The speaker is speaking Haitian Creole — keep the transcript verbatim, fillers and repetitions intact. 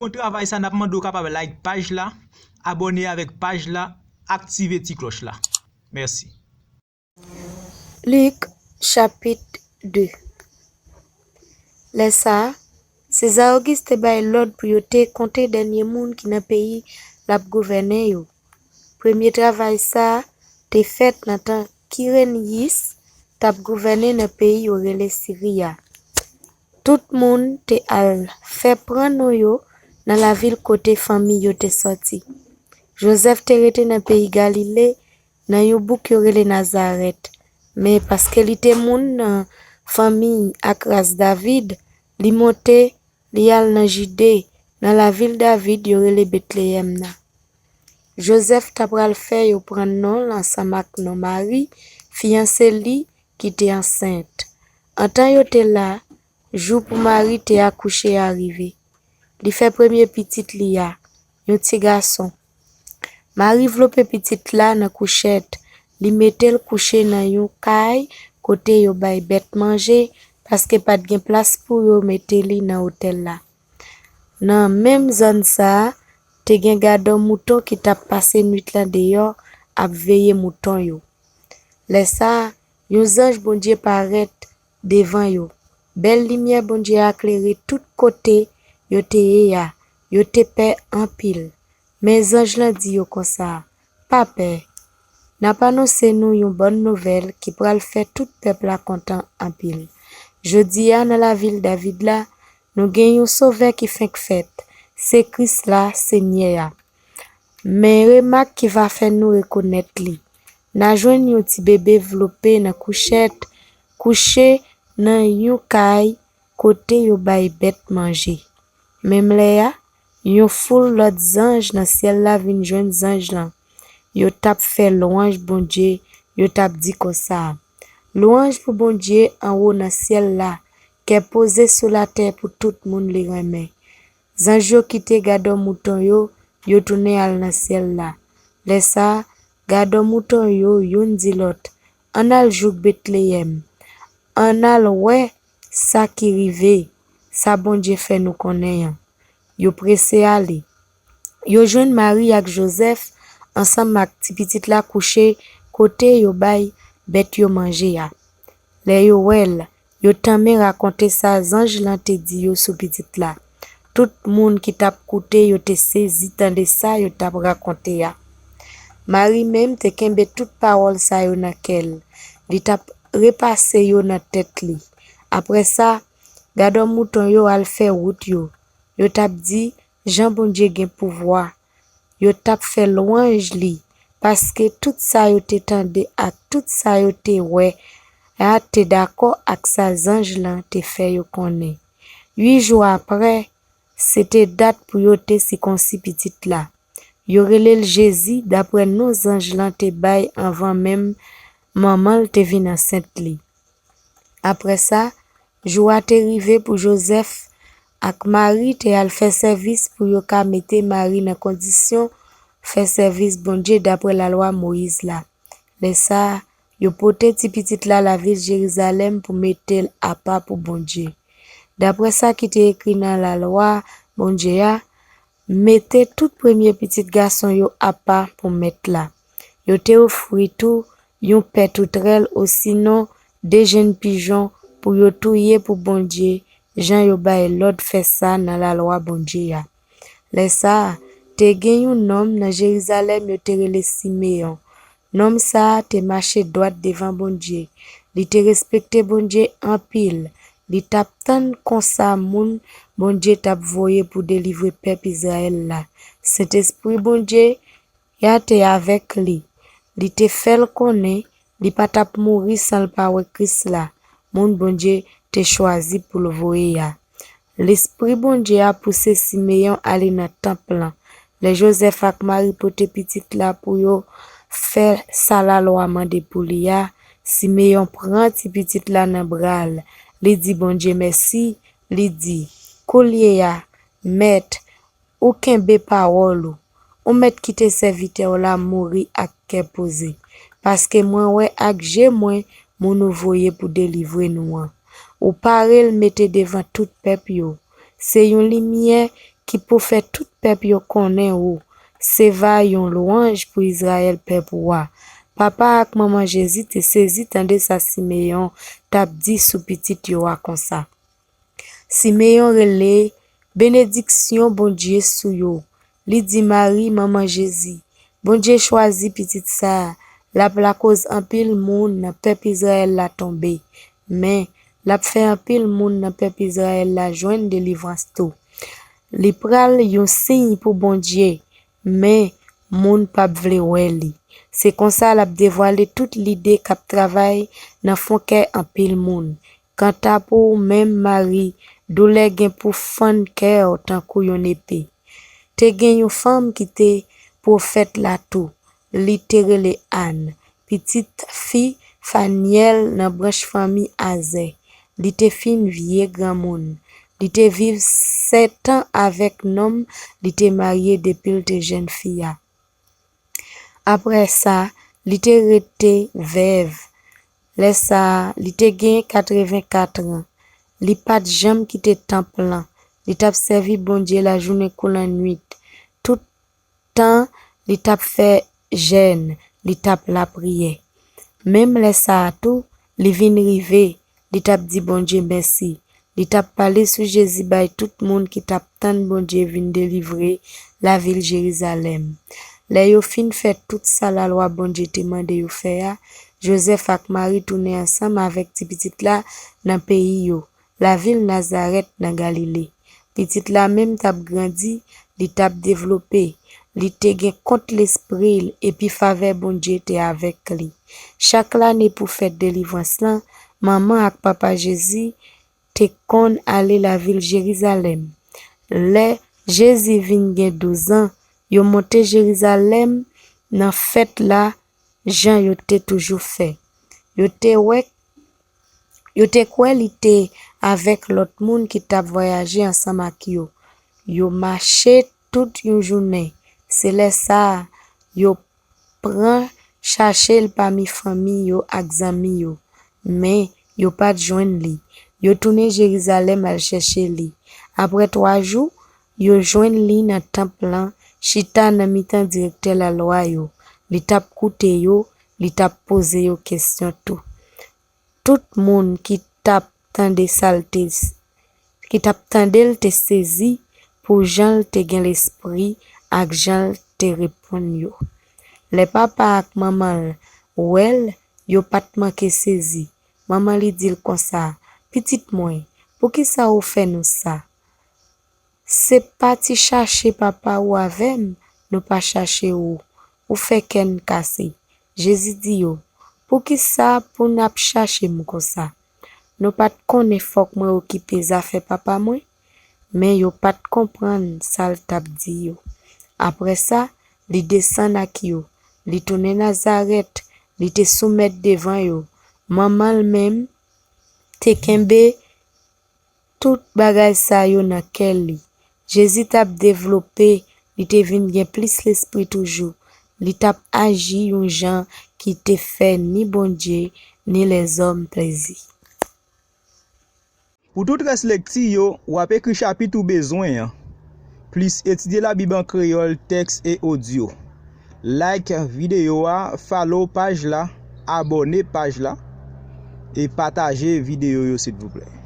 Bon travay sa, n ap mande w kapab like paj la, abòne avèk paj la, aktive ti klòch la. Mèsi. Lik, chapit de. Lè sa a, Seza Ogis te bay lòd pou yo te konte dènye moun ki nan peyi l ap gouvène yo. Premye travay sa a te fèt nan tan Kireniyis t ap gouvène nan peyi yo rele Siri a. Tout moun te al fè pran non yo nan lavil kote fanmi yo te sòti. Jozèf te rete nan peyi Galile, nan yon bouk yo rele Nazarèt. Men paske li te moun nan fanmi ak ras David, li monte, li al nan Jide, nan lavil David yo rele Betleyèm nan. Jozèf ta pral fè yo pran non l ansanm ak non Mari, fiyanse li ki te ansent. Antan yo te la, jou pou Mari te akouche a rive. Li fè premye pitit li a, yon ti gason. Mari vlope pitit la nan kouchèt, li mete l kouche nan yon kay kote yo bay bèt manje, paske pa t gen plas pou yo mete li nan otèl la. Nan menm zòn sa a, te gen gadò mouton ki t ap pase nwit lan deyò ap veye mouton yo. Lè sa a, yon zanj Bondye parèt devan yo. Bèl limyè Bondye a klere tout kote yo te ye a. Yo te pè anpil. Men zanj lan di yo konsa, Pa pè. N ap anonse nou yon bòn nouvèl ki pral fè tout pèp la kontan anpil. Jodi a, nan lavil David la, nou gen yon Sovè ki fenk fèt. Se Kris la, Senyè a. Men remak ki va fè nou rekonèt li. N a jwenn yon ti bebe vlope nan kouchèt, kouche nan yon kay kote yo bay bèt manje. Menm lè a, yon foul lòt zanj nan syèl la vin jwenn zanj lan. Yo t ap fè lwanj Bondye, yo t ap di konsa, Lwanj pou Bondye anwo nan syèl la, kè poze sou latè pou tout moun li renmen. Zanj yo kite gadò mouton yo, yo tounen al nan syèl la. Lè sa a, gadò mouton yo youn di lòt, Ann al jouk Betleyèm. Ann al wè sa ki rive, sa Bondye fè nou konnen an. Yo prese ale. Yo jwenn Mari ak Jozèf ansanm ak ti pitit la kouche kote yo bay bèt yo manje a. Lè yo wè l, yo tanmen rakonte sa zanj lan te di yo sou pitit la. Tout moun ki t ap koute yo te sezi tande sa yo t ap rakonte a. Mari menm te kenbe tout pawòl sa yo nan kè l. Li t ap repase yo nan tèt li. Apre sa, gadò mouton yo al fè wout yo. Yo t ap di, Jan Bondye gen pouvwa. Yo t ap fè lwanj li, paske tout sa yo te tande ak tout sa yo te wè a te dakò ak sa zanj lan te fè yo konnen. Uit jou apre, se te dat pou yo te sikonsi pitit la. Yo rele l Jezi, dapre non zanj lan te bay anvan menm manman l te vin ansent li. Apre sa, jou a te rive pou Jozèf ak Mari te al fè sèvis pou yo ka mete Mari nan kondisyon fè sèvis Bondye dapre lalwa Moyiz la. Lè sa a, yo pote ti pitit la lavil Jerizalèm pou mete l apa pou Bondye. Dapre sa ki te ekri nan lalwa Bondye a, mete tout premye pitit gason yo apa pou Mèt la. Yo te ofri tou yon pè toutrèl osinon de jenn pijon pou yo touye pou Bondye, jan yo bay lòd fè sa nan lalwa Bondye a. Lè sa a, te gen yon nonm nan Jerizalèm yo te rele Simeyon. Nonm sa a te mache dwat devan Bondye. Li te respekte Bondye anpil. Li t ap tann konsa moun Bondye t ap voye pou delivre pèp Izrayèl la. Sentespri Bondye a te avèk li. Li te fè l konnen li pa t ap mouri san l pa wè Kris la, moun Bondye te chwazi pou l voye a. Lespri Bondye a pouse Simeyon ale nan tanp lan. Lè Jozèf ak Mari pote pitit la pou yo fè sa lalwa mande pou li a, Simeyon pran ti pitit la nan bra l. Li di Bondye mèsi, li di, Koulye a, Mèt, ou kenbe pawòl ou. Ou mèt kite sèvitè w la mouri ak kè poze, paske mwen wè ak je mwen moun ou voye pou delivre nou an. Ou pare l mete devan tout pèp yo. Se yon limyè ki pou fè tout pèp yo konnen ou. Se va yon lwanj pou Izrayèl pèp ou a. Papa ak manman Jezi te sezi tande sa Simeyon t ap di sou pitit yo a konsa. Simeyon rele benediksyon Bondye sou yo. Li di Mari, manman Jezi, Bondye chwazi pitit sa a, l ap lakoz anpil moun nan pèp Izrayèl la tonbe. Men, l ap fè anpil moun nan pèp Izrayèl la jwenn delivrans tou. Li pral yon siy pou Bondye, men moun p ap vle wè li. Se konsa l ap devwale tout lide k ap travay nan fon kè anpil moun. Kanta pou ou menm, Mari, doulè gen pou fann kè w tankou yon nepe. Te gen yon fanm ki te pwofèt la tou. Li te rele Ann, pitit fi Fanyèl nan branch fanmi Azè. Li te fin vye granmoun. Li te viv sèt an avèk nonm li te marye depi l te jèn fi a. Apre sa, li te rete vèv. Lè sa a, li te gen katrevenkat an. Li pa t janm kite tanp lan. Li t ap sèvi Bondye lajounen kou lannwit. Tout tan li t ap fè jèn, li t ap lapriyè. Menm lè sa a tou, li vin rive, li t ap di Bondye mèsi. Li t ap pale sou Jezi bay tout moun ki t ap tann Bondye vin delivre lavil Jerizalèm. Lè yo fin fè tout sa lalwa Bondye te mande yo fè a, Jozèf ak Mari tounen ansanm avèk ti pitit la nan peyi yo, lavil Nazarèt nan Galile. Pitit la menm t ap grandi, li t ap devlope, li te gen kont lespri l epi favè Bondye te avèk li. Chak lane pou fèt delivrans lan, manman ak papa Jezi te konn ale lavil Jerizalèm. Lè Jezi vin gen douz an, yo monte Jerizalèm nan fèt la jan yo te toujou fè. Yo te wè, yo te kwè li te avèk lòt moun ki t ap vwayaje ansanm ak yo. Yo mache tout yon jounen. Se lè sa a, yo pran chache l pami fanmi yo ak zanmi yo, men yo pa t jwenn li. Yo tounen Jerizalèm al chèche li. Apre twa jou, yo jwenn li nan tanp lan, chita nan mitan dirèktè lalwa yo. Li t ap koute yo, li t ap poze yo kesyon tou. Tout moun ki t ap tande sa l te, ki t ap tande l te sezi pou jan l te gen lespri ak jan l te reponn yo. Lè papa ak manman l wè l, yo pa t manke sezi. Manman li di l konsa, "Pitit mwen, poukisa ou fè nou sa? Se pati chache papa ou avè m, nou pa chache ou. Ou fè kè n kase." Jezi di yo, "Poukisa pou n ap chache m konsa? Nou pa t konnen fòk mwen okipe zafè papa mwen?" Men yo pa t konprann sa l t ap di yo. Apre sa, li desann ak yo. Li tounen Nazarèt, li te soumèt devan yo. Manman l menm te kenbe tout bagay sa yo nan kè li. Jezi t ap devlope, li te vin gen plis lespri toujou. Li t ap aji yon jan ki te fè ni Bondye, ni lèzòm plezi. Pou tout rès lekti yo, w ap ekri chapit ou bezwen an, plis etidye Labib an kreyòl, tèks e odyo. Like videyo a, follow paj la, abòne paj la, e pataje videyo yo, silvouplè.